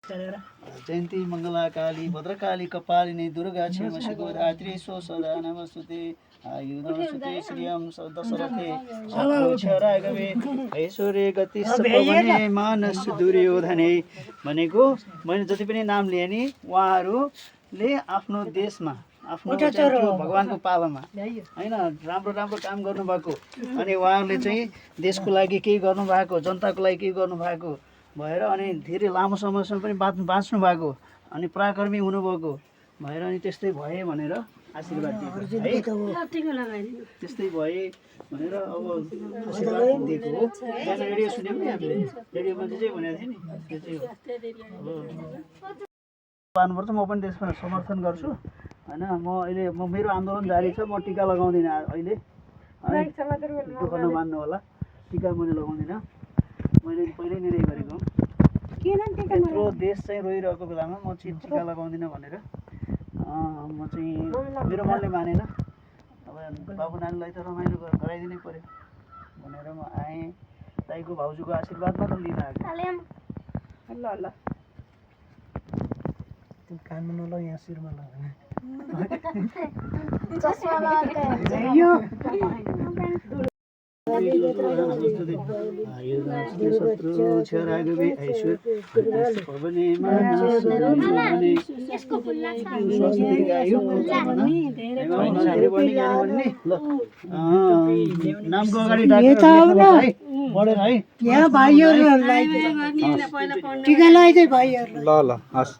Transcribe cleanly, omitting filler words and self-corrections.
जयन्ती मङ्गला काली भद्रकाली कपालिनी दुर्गा क्षमा शिवरात्रि सो सदा नमस्ते आयुधे श्रियं दशरथे राघवे ऐश्वर्य गति सपवने मानस दुर्योधने भनेको मैले जति पनि नाम लिए नि उहाँहरूले आफ्नो देशमा आफ्नो भगवानको पालामा हैन राम्रो राम्रो काम गर्नुभएको अनि उहाँहरूले चाहिँ देशको लागि केही गर्नुभएको जनताको लागि केही गर्नुभएको भएर अनि धेरै लामो समयसम्म पनि बाँच्नु भएको अनि पराक्रमी हुनुभएको भएर अनि त्यस्तै भए भनेर आशीर्वाद दिएको है त्यस्तै भए भनेर अब आशीर्वाद दिएको हो। गाना रेडियो सुन्यौँ नि हामीले रेडियोमा चाहिँ भनेको थिएँ नि त्यो चाहिँ हो पाउनुपर्छ। म पनि त्यसमा समर्थन गर्छु हैन। म अहिले मेरो आन्दोलन जारी छ। म टीका लगाउँदिनँ अहिले दुःख नमान्नु होला। टीका मैले लगाउँदिनँ। मैले पहिल्यै निर्णय गरेको यत्रो देश चाहिँ रोइरहेको बेलामा म चाहिँ टीका लगाउँदिनँ भनेर म चाहिँ मेरो मनले मानेन। अब बाबु नानीलाई त रमाइलो गराइदिनै पर्यो भनेर म आएँ। दाइको भाउजूको आशीर्वाद मात्र लिन आएको। ल ल त्यो कानमा नल यहाँ शिरमा लगाएँ नामको अगाडि बढेर है यहाँ भाइहरूलाई टिका लगाइदिए भाइहरू ल ल हस्।